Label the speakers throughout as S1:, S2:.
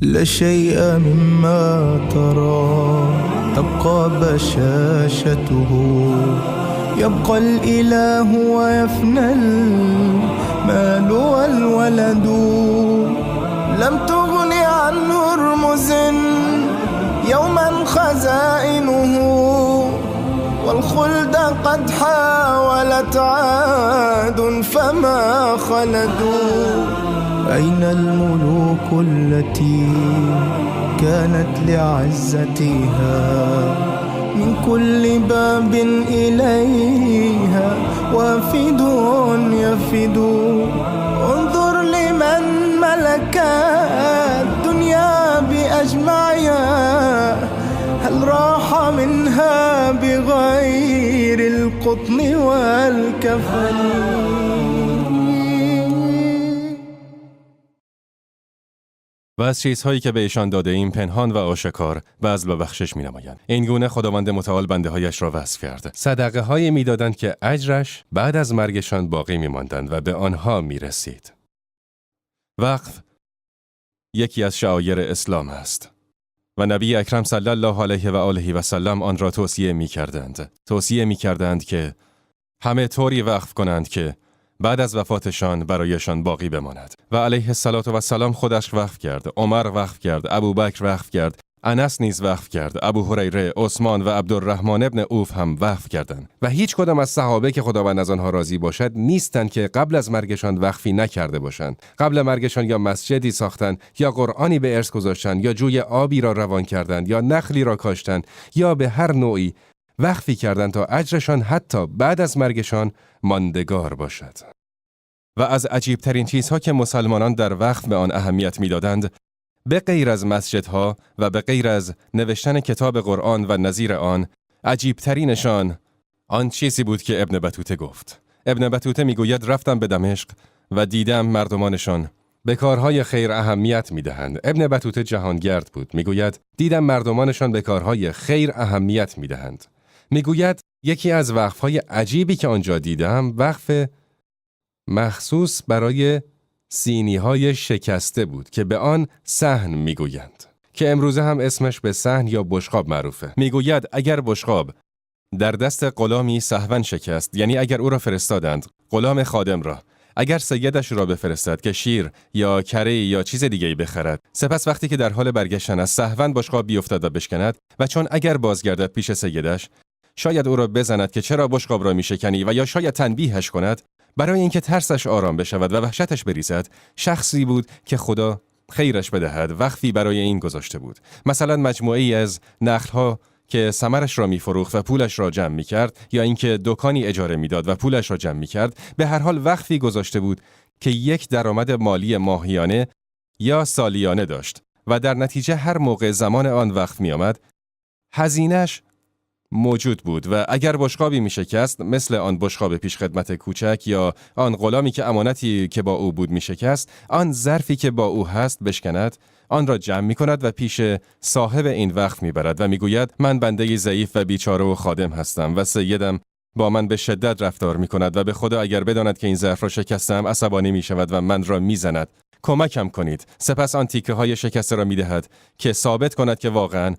S1: لا شيء مما ترى تبقى بشاشته، يبقى الإله ويفنى المال والولد. لم تغن عن هرمز يوما خزائنه، والخلد قد حاولت عاد فما خلدوا. أين الملوك التي كانت لعزتها من كل باب إليها وافد يفد؟ انظر لمن ملك الدنيا بأجمعها، هل راح منها بغير القطن والكفن؟
S2: و از چیزهایی که به ایشان داده ایم پنهان و آشکار بذل و بخشش می نمایند. این گونه خداوند متعال بنده هایش را وصف کرد. صدقه هایی می دادند که اجرش بعد از مرگشان باقی می ماندند و به آنها می رسید. وقف یکی از شعایر اسلام است و نبی اکرم صلی الله علیه و آله و سلم آن را توصیه می کردند. توصیه می کردند که همه طوری وقف کنند که بعد از وفاتشان برایشان باقی بماند. و علیه الصلاة و السلام خودش وقف کرد، عمر وقف کرد، ابوبکر وقف کرد، انس نیز وقف کرد، ابو هریره، عثمان و عبدالرحمن ابن عوف هم وقف کردند. و هیچ کدام از صحابه که خداوند از آنها راضی باشد نیستند که قبل از مرگشان وقفی نکرده باشند. قبل مرگشان یا مسجدی ساختند، یا قرآنی به ارث گذاشتند، یا جوی آبی را روان کردند، یا نخلی را کاشتند، یا به هر نوعی وقفی کردند تا اجرشان حتی بعد از مرگشان ماندگار باشد. و از عجیبترین چیزها که مسلمانان در وقف به آن اهمیت میدادند، به غیر از مسجدها و به غیر از نوشتن کتاب قرآن و نظیر آن، عجیبترینشان آن چیزی بود که ابن بطوطه گفت. ابن بطوطه میگوید رفتم به دمشق و دیدم مردمانشان به کارهای خیر اهمیت میدهند. ابن بطوطه جهانگرد بود. میگوید دیدم مردمانشان به کارهای خیر اهمیت میدهند. میگوید یکی از وقف‌های عجیبی که آنجا دیدم وقف مخصوص برای سینی‌های شکسته بود که به آن صحن میگویند، که امروزه هم اسمش به صحن یا بشقاب معروفه. میگوید اگر بشقاب در دست غلامی سهوا شکست، یعنی اگر او را فرستادند، غلام خادم را، اگر سیدش را بفرستد که شیر یا کره یا چیز دیگه‌ای بخرد، سپس وقتی که در حال برگشتن از سهوا بشقاب بیفتد و بشکند، و چون اگر بازگردد پیش سیدش، شاید او را بزند که چرا بشقاب را میشکنی و یا شاید تنبیهش کند، برای اینکه ترسش آرام بشود و وحشتش بریزد، شخصی بود که خدا خیرش بدهد وقفی برای این گذاشته بود. مثلا مجموعه‌ای از نخل‌ها که ثمرش را می‌فروخت و پولش را جمع می‌کرد، یا اینکه دکانی اجاره می‌داد و پولش را جمع می‌کرد، به هر حال وقفی گذاشته بود که یک درآمد مالی ماهیانه یا سالیانه داشت و در نتیجه هر موقع زمان آن وقف می‌آمد، هزینه‌اش موجود بود و اگر بشقابی میشکست، مثل آن بشقاب پیشخدمت کوچک یا آن غلامی که امانتی که با او بود میشکست، آن ظرفی که با او هست بشکند، آن را جمع میکند و پیش صاحب این وقف میبرد و میگوید من بنده ضعیف و بیچاره و خادم هستم و سیدم با من به شدت رفتار میکند و به خدا اگر بداند که این ظرف را شکستم عصبانی میشود و من را میزند، کمکم کنید. سپس آن تیکه های شکسته را میدهد که ثابت کند که واقعاً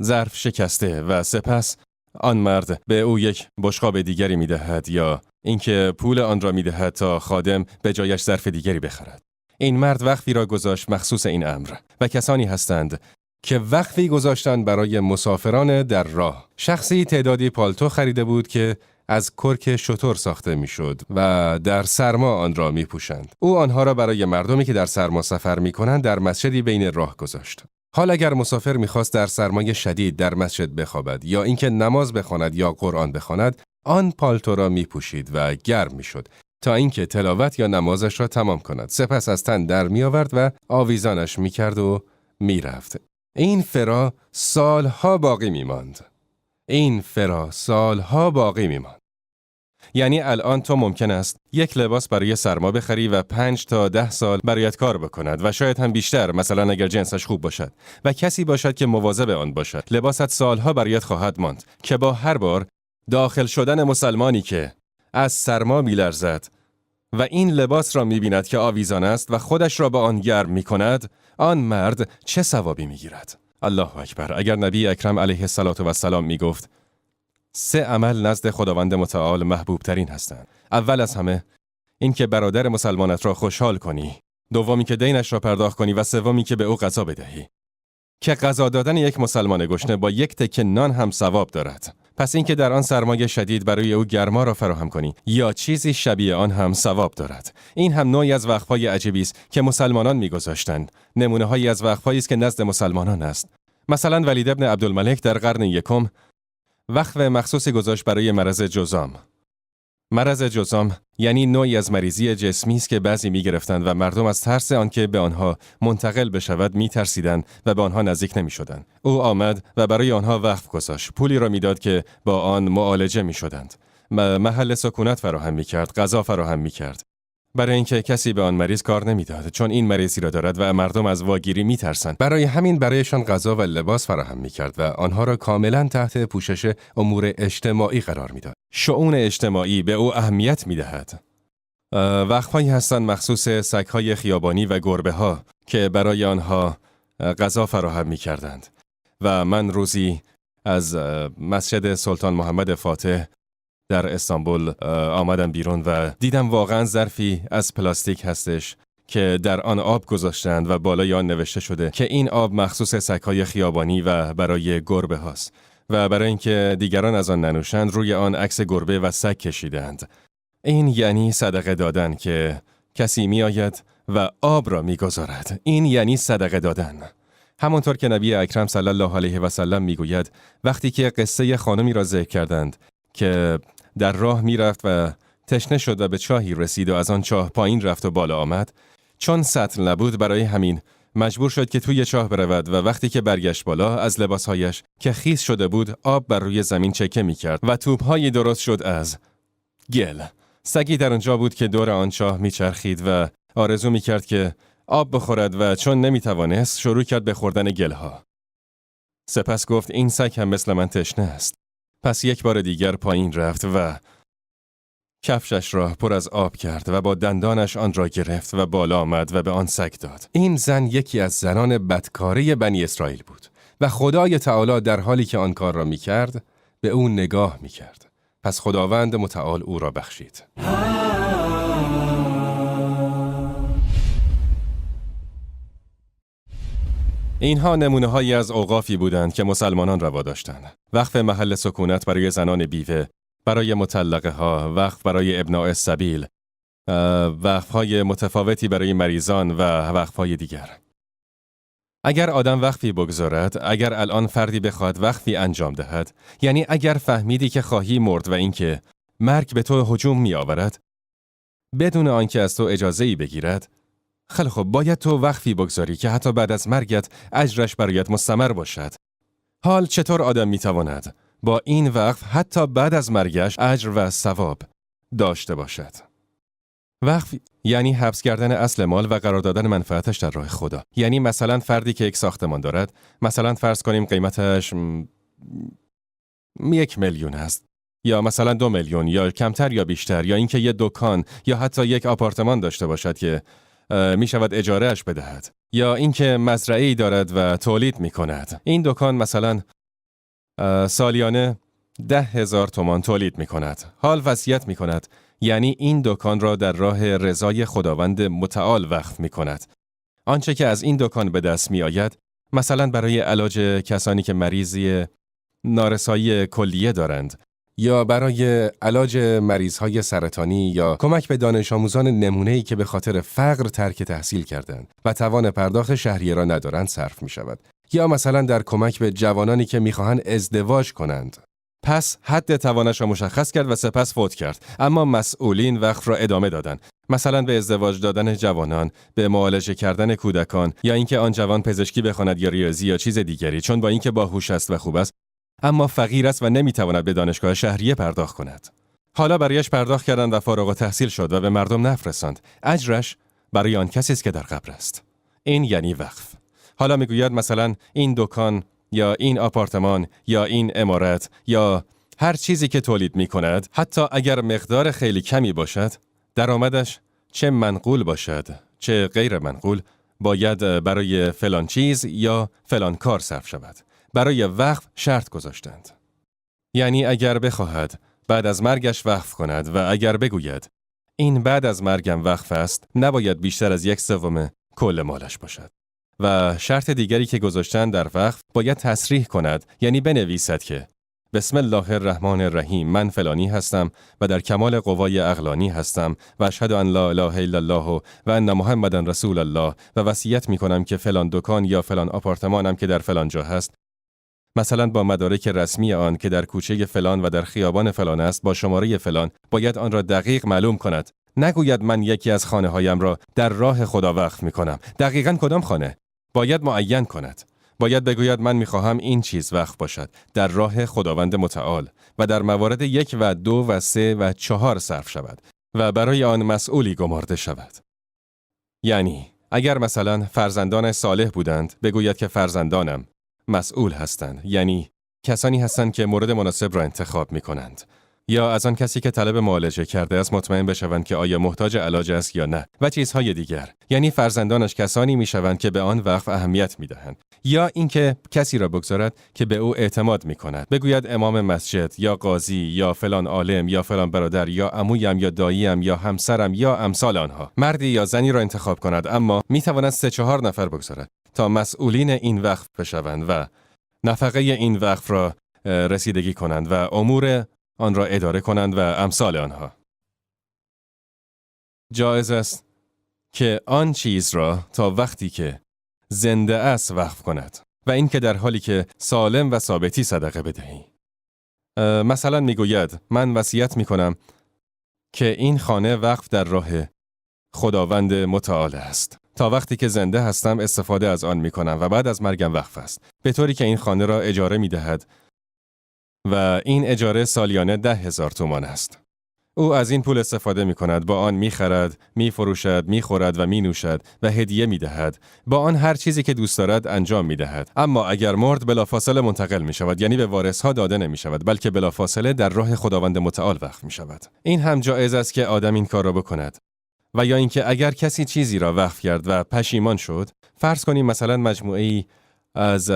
S2: ظرف شکسته، و سپس آن مرد به او یک بشقاب دیگری می‌دهد یا اینکه پول آن را می‌دهد تا خادم به جایش ظرف دیگری بخرد. این مرد وقفی را گذاشت مخصوص این امر، و کسانی هستند که وقفی گذاشتند برای مسافران در راه. شخصی تعدادی پالتو خریده بود که از کرک شتر ساخته میشد و در سرما آن را میپوشند. او آنها را برای مردمی که در سرما سفر میکنند در مسجدی بین راه گذاشت. حال اگر مسافر میخواست در سرمای شدید در مسجد بخوابد یا اینکه نماز بخواند یا قرآن بخواند، آن پالتو را میپوشید و گرم میشد تا اینکه تلاوت یا نمازش را تمام کند. سپس از تن در میآورد و آویزانش میکرد و میرفت. این فرا سالها باقی میماند. این فرا سالها باقی میماند. یعنی الان تو ممکن است یک لباس برای سرما بخری و 5 تا 10 سال برایت کار بکند و شاید هم بیشتر، مثلا اگر جنسش خوب باشد و کسی باشد که مواظب آن باشد. لباست سالها برایت خواهد ماند که با هر بار داخل شدن مسلمانی که از سرما میلرزد و این لباس را میبیند که آویزان است و خودش را با آن گرم میکند، آن مرد چه ثوابی میگیرد؟ الله اکبر. اگر نبی اکرم علیه الصلاة والسلام میگفت 3 عمل نزد خداوند متعال محبوب ترین هستند. اول از همه اینکه برادر مسلمانت را خوشحال کنی، دومی که دینش را پرداخت کنی و سومی که به او غذا بدهی. که غذا دادن یک مسلمان گشنه با یک تکه نان هم ثواب دارد. پس اینکه در آن سرمایه شدید برای او گرما را فراهم کنی یا چیزی شبیه آن هم ثواب دارد. این هم نوعی از وقف‌های عجیبی است که مسلمانان می‌گذاشتند. نمونه‌هایی از وقف‌هایی است که نزد مسلمانان است. مثلا ولید ابن عبدالملک در قرن یکم وقف مخصوصی گذاشت برای مرض جذام. مرض جذام یعنی نوعی از مریضی جسمی است که بعضی می‌گرفتند و مردم از ترس آنکه به آنها منتقل بشود می‌ترسیدند و به آنها نزدیک نمی‌شدند. او آمد و برای آنها وقف گذاشت. پولی را می‌داد که با آن معالجه می‌شدند. محل سکونت فراهم می‌کرد، غذا فراهم می‌کرد. برای اینکه کسی به آن مریض کار نمی‌داد، چون این مریضی را دارد و مردم از واگیری می‌ترسند. برای همین برایشان غذا و لباس فراهم می‌کرد و آنها را کاملاً تحت پوشش امور اجتماعی قرار می‌داد. شؤون اجتماعی به او اهمیت می‌دهد. وقف‌هایی هستند مخصوص سگ‌های خیابانی و گربه‌ها که برای آنها غذا فراهم می‌کردند. و من روزی از مسجد سلطان محمد فاتح در استانبول آمدم بیرون و دیدم واقعا ظرفی از پلاستیک هستش که در آن آب گذاشتند و بالای آن نوشته شده که این آب مخصوص سگ‌های خیابانی و برای گربه هاست و برای اینکه دیگران از آن ننوشند روی آن عکس گربه و سگ کشیدند. این یعنی صدقه دادن که کسی میآید و آب را میگذارد. این یعنی صدقه دادن. همانطور که نبی اکرم صلی الله علیه و سلم میگوید وقتی که قصه خانمی را ذکر کردند که در راه میرفت و تشنه شد و به چاهی رسید و از آن چاه پایین رفت و بالا آمد، چون سطل نبود برای همین مجبور شد که توی چاه برود و وقتی که برگشت بالا از لباسهایش که خیس شده بود آب بر روی زمین چکه میکرد و توپهایی درست شد از گل. سگی در آنجا بود که دور آن چاه میچرخید و آرزو میکرد که آب بخورد و چون نمیتوانست شروع کرد به خوردن گلها. سپس گفت این سگ هم مثل من تشنه است. پس یک بار دیگر پایین رفت و کفشش را پر از آب کرد و با دندانش آن را گرفت و بالا آمد و به آن سگ داد. این زن یکی از زنان بدکاره بنی اسرائیل بود و خدای تعالی در حالی که آن کار را می‌کرد به او نگاه می‌کرد. پس خداوند متعال او را بخشید. اینها نمونه‌هایی از اوقافی بودند که مسلمانان روا داشتند. وقف محل سکونت برای زنان بیوه، برای مطلقه ها، وقف برای ابناء السبیل، وقف‌های متفاوتی برای مریضان و وقف‌های دیگر. اگر آدم وقفی بگذارد، اگر الان فردی بخواهد وقفی انجام دهد، یعنی اگر فهمیدی که خواهی مرد و اینکه مرگ به تو هجوم می‌آورد، بدون آنکه از تو اجازه‌ای بگیرد، خیلی خب باید تو وقفی بگذاری که حتی بعد از مرگت اجرش برایت مستمر باشد. حال چطور آدم میتواند با این وقف حتی بعد از مرگش اجر و ثواب داشته باشد؟ وقف یعنی حبس کردن اصل مال و قرار دادن منفعتش در راه خدا. یعنی مثلا فردی که یک ساختمان دارد، مثلا فرض کنیم قیمتش 1 میلیون است، یا مثلا 2 میلیون یا کمتر یا بیشتر، یا اینکه یک دکان یا حتی یک آپارتمان داشته باشد که می شود اجاره اش بدهد، یا اینکه مزرعه‌ای دارد و تولید می کند. این دکان مثلا سالیانه 10,000 تومان تولید می کند. حال وصیت می کند، یعنی این دکان را در راه رضای خداوند متعال وقف می کند. آنچه که از این دکان به دست می آید، مثلا برای علاج کسانی که مریضی نارسایی کلیه دارند، یا برای علاج مریض‌های سرطانی، یا کمک به دانش آموزان نمونه‌ای که به خاطر فقر ترک تحصیل کردند و توان پرداخت شهریه را ندارند صرف می‌شود، یا مثلا در کمک به جوانانی که می‌خواهند ازدواج کنند. پس حد توانش را مشخص کرد و سپس فوت کرد، اما مسئولین وقف را ادامه دادند. مثلا به ازدواج دادن جوانان، به معالجه کردن کودکان، یا اینکه آن جوان پزشکی بخواند یا ریاضی یا چیز دیگری، چون با اینکه باهوش است و خوب است اما فقیر است و نمیتواند به دانشگاه شهریه پرداخت کند. حالا برایش پرداخت کردند و فارغ التحصیل شد و به مردم نفرستاند. اجرش برای آن کسی است که در قبر است. این یعنی وقف. حالا میگوید مثلا این دکان یا این آپارتمان یا این عمارت یا هر چیزی که تولید میکند، حتی اگر مقدار خیلی کمی باشد، درآمدش چه منقول باشد چه غیر منقول، باید برای فلان چیز یا فلان کار صرف شود. برای وقف شرط گذاشتند. یعنی اگر بخواهد بعد از مرگش وقف کند و اگر بگوید این بعد از مرگم وقف است، نباید بیشتر از 1/3 کل مالش باشد. و شرط دیگری که گذاشتن در وقف باید تصریح کند، یعنی بنویسد که بسم الله الرحمن الرحیم، من فلانی هستم و در کمال قوای عقلانی هستم و اشهد ان لا اله الا الله و ان محمدا رسول الله و وصیت میکنم که فلان دکان یا فلان آپارتمانم که در فلان جا هست، مثلا با مدارک رسمی آن که در کوچه فلان و در خیابان فلان است با شماره فلان، باید آن را دقیق معلوم کند. نگوید من یکی از خانه هایم را در راه خدا وقف میکنم. دقیقاً کدام خانه؟ باید معین کند. باید بگوید من میخواهم این چیز وقف باشد در راه خداوند متعال و در موارد 1 و 2 و 3 و 4 صرف شود و برای آن مسئولی گمارده شود. یعنی اگر مثلا فرزندان صالح بودند، بگوید که فرزندانم مسئول هستند، یعنی کسانی هستند که مورد مناسب را انتخاب میکنند. یا از آن کسی که طلب معالجه کرده است مطمئن بشوند که آیا محتاج علاج است یا نه و چیزهای دیگر. یعنی فرزندانش کسانی میشوند که به آن وقف اهمیت میدهند. یا اینکه کسی را بگذارد که به او اعتماد میکند، بگوید امام مسجد یا قاضی یا فلان عالم یا فلان برادر یا عمویم یا داییم یا همسرم یا امثال آنها، مردی یا زنی را انتخاب کند، اما میتواند 3-4 نفر بگذارد تا مسئولین این وقف بشوند و نفقه این وقف را رسیدگی کنند و امور آن را اداره کنند و امثال آنها. جایز است که آن چیز را تا وقتی که زنده است وقف کند و اینکه در حالی که سالم و ثابتی صدقه بدهی. مثلا میگوید من وصیت میکنم که این خانه وقف در راه خداوند متعال است. تا وقتی که زنده هستم استفاده از آن میکنم و بعد از مرگم وقف است. به طوری که این خانه را اجاره میدهد و این اجاره سالیانه 10,000 تومان است. او از این پول استفاده می کند، با آن می خرد، می فروشد، می خورد و می نوشد و هدیه می دهد. با آن هر چیزی که دوست دارد انجام می دهد. اما اگر مرد بلافاصله منتقل می شود، یعنی به وارث ها داده نمی شود، بلکه بلافاصله در راه خداوند متعال وقف می شود. این هم جایز است که آدم این کار را بکند. و یا اینکه اگر کسی چیزی را وقف کرد و پشیمان شد، فرض کنیم مثلا مجموعه‌ای از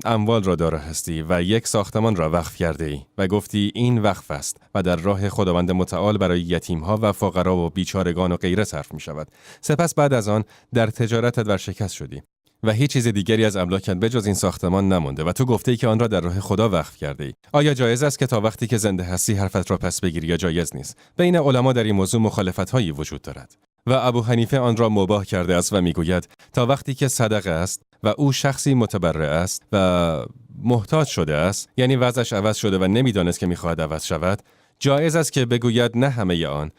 S2: اموال را دارا هستی و یک ساختمان را وقف کرده ای و گفتی این وقف است و در راه خداوند متعال برای یتیمها و فقرا و بیچارگان و غیره صرف می شود. سپس بعد از آن در تجارتت ورشکست شدی و هیچ چیز دیگری از املاکت به جز این ساختمان نمانده و تو گفته ای که آن را در راه خدا وقف کرده ای. آیا جایز است که تا وقتی که زنده هستی حرفت را پس بگیری یا جایز نیست؟ بین علما در این موضوع مخالفت هایی وجود دارد و ابو حنیفه آن را مباح کرده است و میگوید تا وقتی که صدقه است و او شخصی متبرع است و محتاج شده است، یعنی وضعش عوض شده و نمیدانست که میخواهد عوض شود، جایز است که بگوید نه همه آن،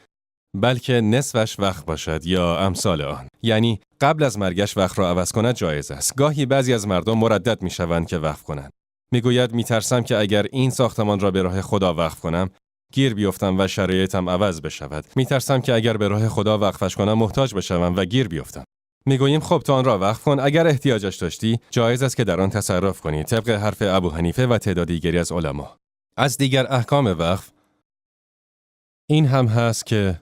S2: بلکه نصفش وقف باشد یا امثال آن. یعنی قبل از مرگش وقف را عوض کند جایز است. گاهی بعضی از مردم مردد میشوند که وقف کنند. میگوید میترسم که اگر این ساختمان را به راه خدا وقف کنم گیر بیفتم و شرایطم عوض بشود. میترسم که اگر به راه خدا وقفش کنم محتاج بشوم و گیر بیفتم. میگوییم خب تو آن را وقف کن، اگر احتیاجش داشتی جایز است که در آن تصرف کنی، طبق حرف ابو حنیفه و تعداد دیگری از علما. از دیگر احکام وقف این هم هست که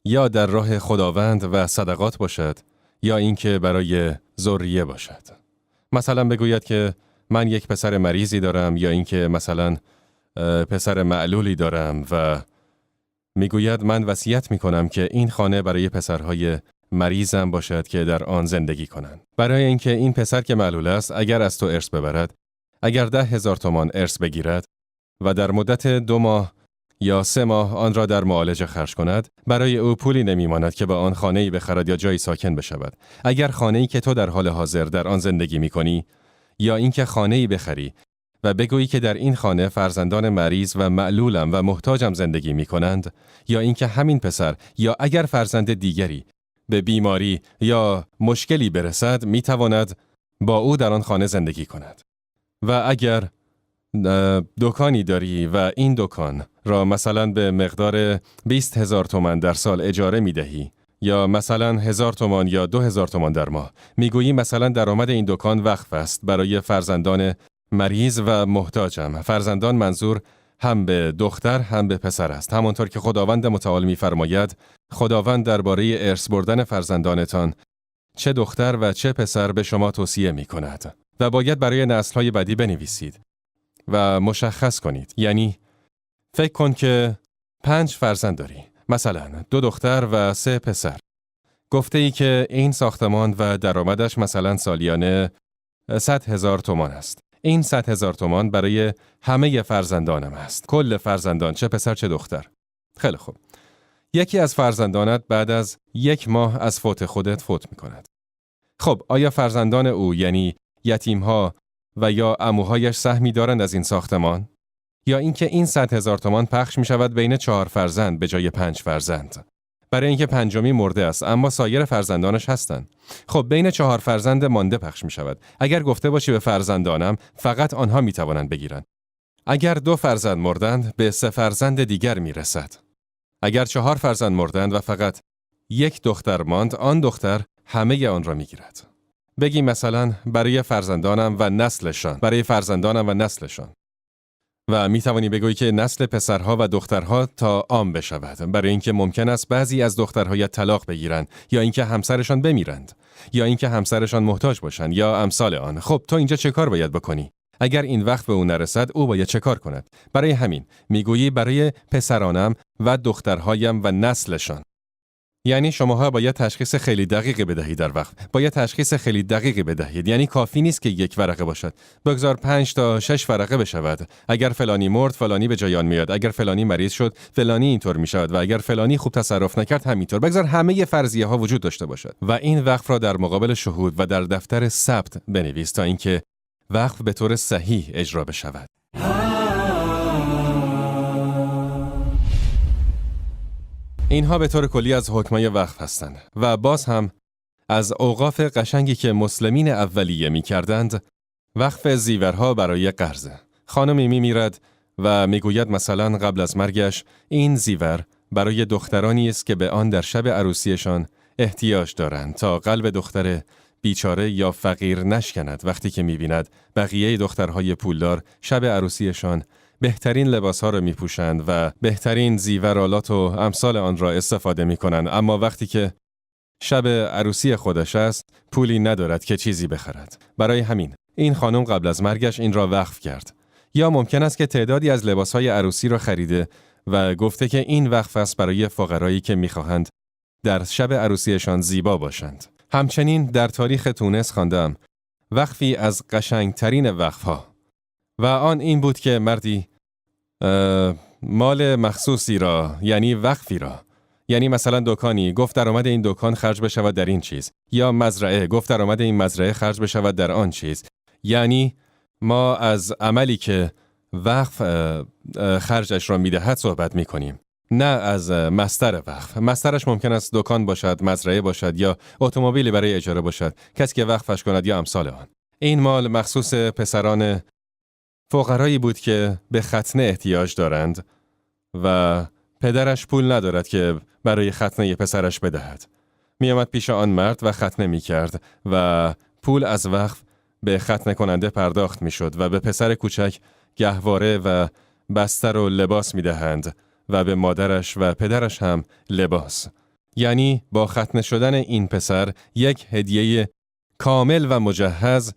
S2: یا در راه خداوند و صدقات باشد یا اینکه برای ذریه باشد. مثلا بگوید که من یک پسر مریضی دارم یا اینکه مثلا پسر معلولی دارم و میگوید من وصیت میکنم که این خانه برای پسرهای مریضم باشد که در آن زندگی کنند. برای اینکه این پسر که معلول است اگر از تو ارث ببرد، اگر 10,000 تومان ارث بگیرد و در مدت 2 ماه یا 3 ماه آن را در معالجه خرج کند، برای او پولی نمیماند که با آن خانه‌ای بخرد یا جایی ساکن بشود. اگر خانه‌ای که تو در حال حاضر در آن زندگی میکنی یا اینکه خانه‌ای بخری و بگویی که در این خانه فرزندان مریض و معلولم و محتاجم زندگی میکنند، یا اینکه همین پسر یا اگر فرزند دیگری به بیماری یا مشکلی برسد میتواند با او در آن خانه زندگی کند. و اگر دکانی داری و این دکان را مثلا به مقدار 20,000 تومان در سال اجاره میدهی یا مثلا 1,000 تومان یا 2,000 تومان در ماه، میگویی مثلا درآمد این دکان وقف است برای فرزندان مریض و محتاجم. فرزندان منظور هم به دختر هم به پسر است. همانطور که خداوند متعال می‌فرماید خداوند درباره ارث بردن فرزندانتان چه دختر و چه پسر به شما توصیه می کند و باید برای نسل‌های بعدی بنویسید و مشخص کنید. یعنی فکر کن که 5 فرزند داری، مثلا 2 دختر و 3 پسر. گفته ای که این ساختمان و درآمدش مثلا سالیانه 100,000 تومان است. این 100,000 تومان برای همه فرزندانم است. کل فرزندان، چه پسر چه دختر. خیلی خوب. یکی از فرزندانت بعد از 1 ماه از فوت خودت فوت می کند. خب آیا فرزندان او، یعنی یتیمها و یا عموهایش، سهمی دارند از این ساختمان؟ یا اینکه این 100,000 تومان پخش می شود بین 4 فرزند به جای 5 فرزند؟ برای اینکه 5می مرده است اما سایر فرزندانش هستند. خب بین 4 فرزند مانده پخش می شود. اگر گفته باشی به فرزندانم فقط آنها می توانند بگیرند. اگر 2 فرزند مردند به 3 فرزند دیگر می رسد. اگر 4 فرزند مردند و فقط 1 دختر ماند، آن دختر همه آن را می گیرد. بگی مثلا برای فرزندانم و نسلشان، برای فرزندانم و نسلشان. و می توانی بگویی که نسل پسرها و دخترها تا عام بشود، برای اینکه ممکن است بعضی از دخترهای طلاق بگیرند یا اینکه همسرشان بمیرند یا اینکه همسرشان محتاج باشند یا امثال آن. خب تو اینجا چه کار باید بکنی؟ اگر این وقت به او نرسد او باید چه کار کند؟ برای همین میگویی برای پسرانم و دخترهایم و نسلشان. یعنی شماها باید تشخیص خیلی دقیقی بدهید در وقت. باید تشخیص خیلی دقیقی بدهید. یعنی کافی نیست که 1 ورقه باشد. بگذار 5 تا 6 ورقه بشود. اگر فلانی مرد، فلانی به جای آن میاد. اگر فلانی مریض شد، فلانی اینطور میشود و اگر فلانی خوب تصرف نکرد همینطور. بگذار همه فرضیه ها وجود داشته باشد. و این وقف را در مقابل شهود و در دفتر ثبت بنویس تا اینکه وقف به طور صحیح اجرا بشود. اینها به طور کلی از حکمای وقف هستند و باز هم از اوقاف قشنگی که مسلمین اولیه می کردند، وقف زیورها برای قرضه. خانمی می میرد و می گوید مثلا قبل از مرگش این زیور برای دخترانی است که به آن در شب عروسیشان احتیاج دارند تا قلب دختر بیچاره یا فقیر نشکند وقتی که می بیند بقیه دخترهای پولدار شب عروسیشان بهترین لباسها را میپوشند و بهترین زیورآلات و امثال آن را استفاده میکنند، اما وقتی که شب عروسی خودش است پولی ندارد که چیزی بخرد. برای همین این خانم قبل از مرگش این را وقف کرد. یا ممکن است که تعدادی از لباسهای عروسی را خریده و گفته که این وقف است برای فقرایی که میخواهند در شب عروسیشان زیبا باشند. همچنین در تاریخ تونس خواندم وقفی از قشنگترین وقفها و آن این بود که مردی مال مخصوصی را، یعنی وقفی را، یعنی مثلا دکانی، گفت درآمد این دکان خرج بشود در این چیز، یا مزرعه، گفت درآمد این مزرعه خرج بشود در آن چیز. یعنی ما از عملی که وقف خرجش را میدهد صحبت میکنیم، نه از مصدر وقف. مصدرش ممکن است دکان باشد، مزرعه باشد یا اتومبیلی برای اجاره باشد، کسی که وقفش کند یا امثال آن. این مال مخصوص پسران فقرایی بود که به ختنه احتیاج دارند و پدرش پول ندارد که برای ختنه پسرش بدهد. می آمد پیش آن مرد و ختنه می کرد و پول از وقف به ختنه کننده پرداخت می شد و به پسر کوچک گهواره و بستر و لباس می دهند و به مادرش و پدرش هم لباس. یعنی با ختنه شدن این پسر یک هدیه کامل و مجهز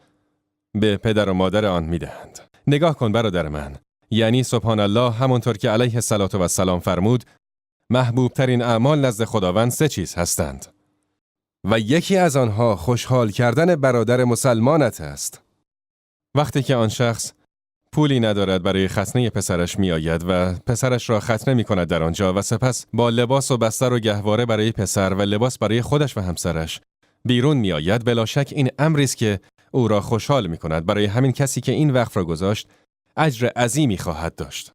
S2: به پدر و مادر آن می دهند. نگاه کن برادر من، یعنی سبحان الله، همانطور که علیه الصلاة و السلام فرمود محبوب ترین اعمال نزد خداوند 3 چیز هستند و یکی از آنها خوشحال کردن برادر مسلمانت است. وقتی که آن شخص پولی ندارد برای ختنه پسرش می آید و پسرش را ختنه می کند در آنجا و سپس با لباس و بستر و گهواره برای پسر و لباس برای خودش و همسرش بیرون می آید، بلا شک این امری است که او را خوشحال می کند. برای همین کسی که این وقف را گذاشت اجر عظیمی خواهد داشت.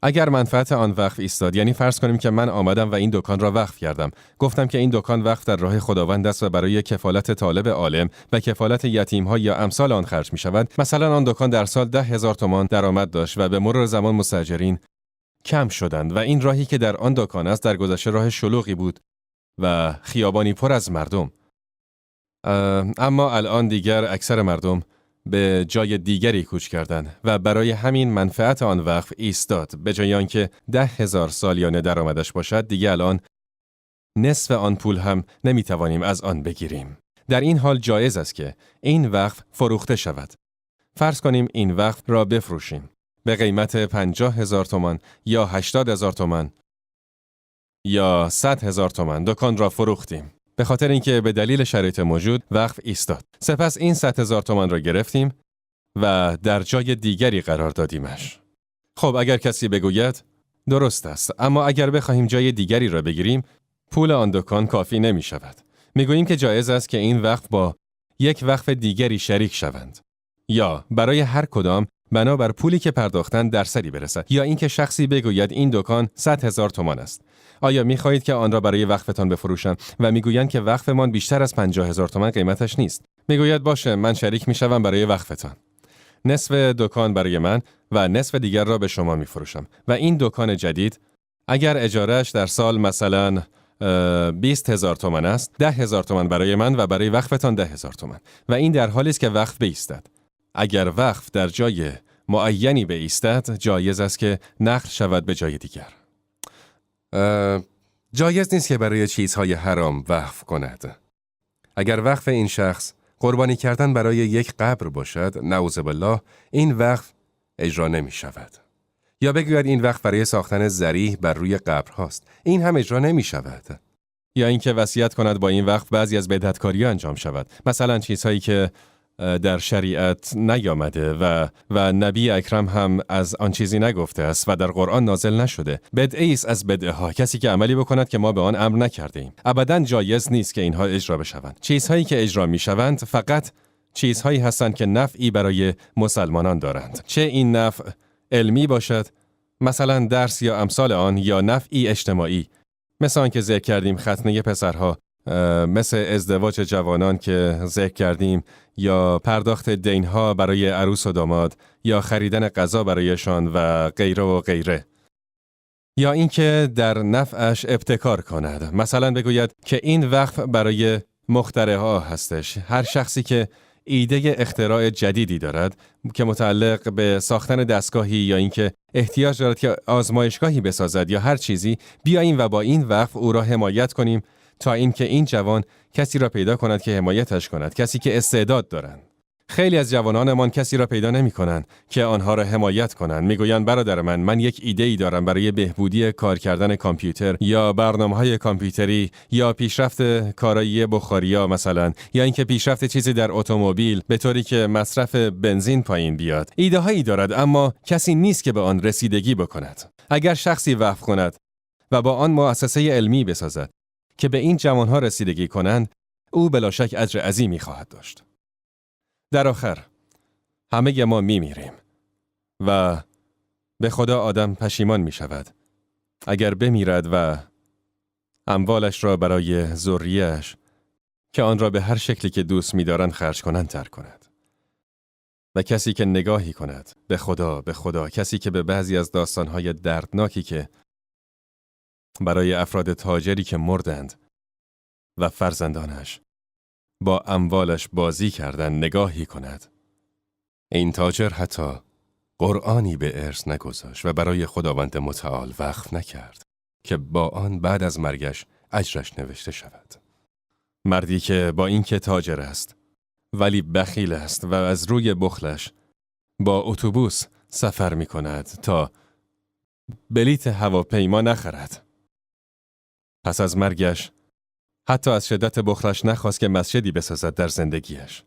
S2: اگر منفعت آن وقف ایستاد، یعنی فرض کنیم که من آمدم و این دکان را وقف کردم، گفتم که این دکان وقف در راه خداوند است و برای کفالت طالب عالم و کفالت یتیم‌ها یا امثال آن خرج می شود. مثلا آن دکان در سال 10,000 تومان درآمد داشت و به مرور زمان مستاجرین کم شدند و این راهی که در آن دکان است در گذشته راه شلوغی بود و خیابانی پر از مردم، اما الان دیگر اکثر مردم به جای دیگری کوچ کردند و برای همین منفعت آن وقف ایستاد. به جای آنکه 10,000 سالیانه درآمدش باشد، دیگه الان نصف آن پول هم نمیتوانیم از آن بگیریم. در این حال جایز است که این وقف فروخته شود. فرض کنیم این وقف را بفروشیم به قیمت 50,000 تومان یا 80,000 تومان یا 100,000 تومان. دکان را فروختیم به خاطر اینکه به دلیل شرایط موجود وقف ایستاد. سپس این 100,000 تومان را گرفتیم و در جای دیگری قرار دادیمش. خب اگر کسی بگوید درست است، اما اگر بخواهیم جای دیگری را بگیریم پول آن دکان کافی نمی شود. می گوییم که جایز است که این وقف با یک وقف دیگری شریک شوند، یا برای هر کدام بنابر پولی که پرداختند درصدی برسد، یا اینکه شخصی بگوید این دکان 100,000 تومان است. آیا می خواهید که آن را برای وقفتان بفروشم؟ و میگویند که وقفمان بیشتر از 50,000 تومان قیمتش نیست. میگوید باشه، من شریک میشوم برای وقفتان. نصف دکان برای من و نصف دیگر را به شما میفروشم. و این دکان جدید اگر اجارهش در سال مثلا 20,000 تومان است، 10,000 تومان برای من و برای وقفتان 10,000 تومان. و این در حالی است که وقف بایستد. اگر وقف در جای معینی بایستد، جایز است که نقل شود به جای دیگر. جایز نیست که برای چیزهای حرام وقف کند. اگر وقف این شخص قربانی کردن برای یک قبر باشد، نعوذ بالله، این وقف اجرا نمی شود. یا بگوید این وقف برای ساختن ضریح بر روی قبر هاست، این هم اجرا نمی شود. یا اینکه وصیت کند با این وقف بعضی از بدعتکاری انجام شود، مثلا چیزهایی که در شریعت نیامده و نبی اکرم هم از آن چیزی نگفته است و در قرآن نازل نشده. بدعه است از بدعه ها، کسی که عملی بکند که ما به آن امر نکرده ایم. ابدا جایز نیست که اینها اجرا بشوند. چیزهایی که اجرا میشوند فقط چیزهایی هستند که نفعی برای مسلمانان دارند، چه این نفع علمی باشد، مثلا درس یا امثال آن، یا نفعی اجتماعی، مثل آن که ذکر کردیم ختنه پسرها، مثل ازدواج جوانان که ذکر کردیم، یا پرداخت دینها برای عروس و داماد، یا خریدن غذا برایشان و غیره و غیره. یا اینکه در نفعش ابتکار کند، مثلا بگوید که این وقف برای مخترع ها هستش. هر شخصی که ایده اختراع جدیدی دارد که متعلق به ساختن دستگاهی یا اینکه احتیاج دارد که آزمایشگاهی بسازد یا هر چیزی، بیاییم و با این وقف او را حمایت کنیم تا اینکه این جوان کسی را پیدا کند که حمایتش کند، کسی که استعداد دارند. خیلی از جوانانمان کسی را پیدا نمی کنند که آنها را حمایت کنند. میگویند برادر من یک ایده ای دارم برای بهبودی کار کردن کامپیوتر یا برنامه‌های کامپیوتری یا پیشرفت کارایی بخاریا مثلا، یا اینکه پیشرفت چیزی در اتومبیل به طوری که مصرف بنزین پایین بیاد. ایده هایی دارد اما کسی نیست که به آن رسیدگی بکند. اگر شخصی وقف کند و با آن مؤسسه علمی بسازد که به این جوانها رسیدگی کنند، او بلا شک اجر عظیمی خواهد داشت. در آخر همه ما میمیریم و به خدا آدم پشیمان می شود اگر بمیرد و اموالش را برای ذریه‌اش که آن را به هر شکلی که دوست می‌دارند خرج کنند ترک کند. و کسی که نگاهی کند به خدا، کسی که به بعضی از داستان‌های دردناکی که برای افراد تاجری که مردند و فرزندانش با اموالش بازی کردن نگاهی کند، این تاجر حتی قرآنی به ارث نگذاشت و برای خداوند متعال وقف نکرد که با آن بعد از مرگش اجرش نوشته شود. مردی که با اینکه تاجر است ولی بخیل است و از روی بخلش با اتوبوس سفر می کند تا بلیت هواپیما نخرد. پس از مرگش حتی از شدت بخلش نخواست که مسجدی بسازد در زندگیش،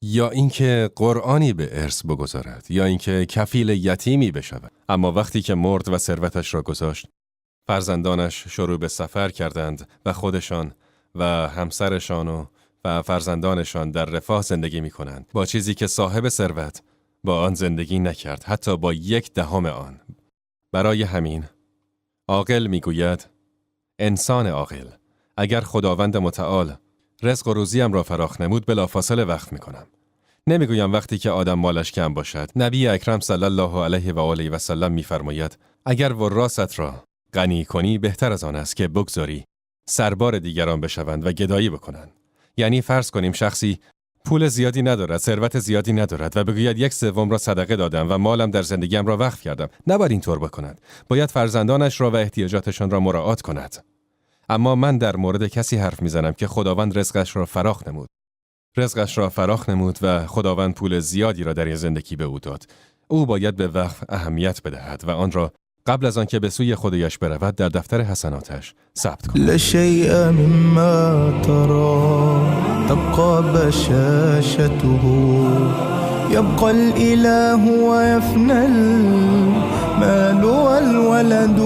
S2: یا اینکه قرآنی به ارث بگذارد، یا اینکه کفیل یتیمی بشود. اما وقتی که مرد و ثروتش را گذاشت، فرزندانش شروع به سفر کردند و خودشان و همسرشان و فرزندانشان در رفاه زندگی می کنند، با چیزی که صاحب ثروت با آن زندگی نکرد، حتی با 1/10 آن. برای همین عاقل می گوید، انسان عاقل، اگر خداوند متعال رزق و روزیم را فراخ نمود بلافاصله وقف می کنم. نمیگویم وقتی که آدم مالش کم باشد. نبی اکرم صلی الله علیه و آله و سلم میفرماید اگر وراثت را غنی کنی بهتر از آن است که بگذاری سربار دیگران بشوند و گدایی بکنند. یعنی فرض کنیم شخصی پول زیادی ندارد، ثروت زیادی ندارد و بگوید 1/3 را صدقه دادم و مالم در زندگیم را وقف کردم. نباید اینطور بکند. باید فرزندانش را و احتیاجاتشان را مراعات کند. اما من در مورد کسی حرف میزنم که خداوند رزقش را فراخ نمود. رزقش را فراخ نمود و خداوند پول زیادی را در این زندگی به او داد. او باید به وقف اهمیت بدهد و آن را قبل از آنکه به سوی خدایش برود در دفتر حسناتش ثبت کند.
S1: لا شيء مما ترى تبقى بشاشته، يبقى الإله ويفنى المال والولد.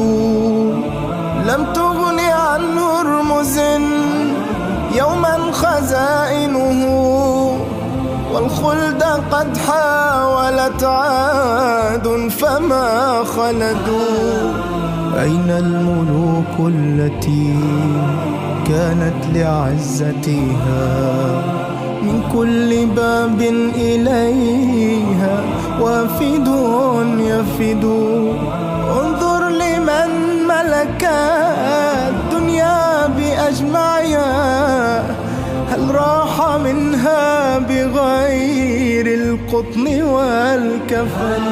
S1: لم تغن عن هرمز يوما خزائنه، والخلد قد حاولت عاد فما خلدوا. أين الملوك التي كانت لعزتها من كل باب إليها وافد يفد؟ انظر لمن ملك الدنيا بأجمعها، هل راح منها بغير القطن والكفن؟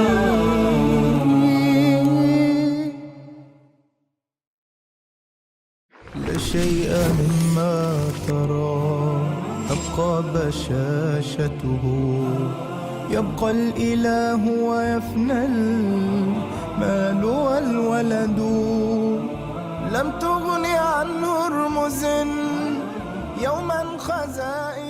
S1: لا شيء مما ترى تبقى بشاشته، يبقى الإله ويفنى المال والولد. لم تغن عن هرمز يوما خزائن.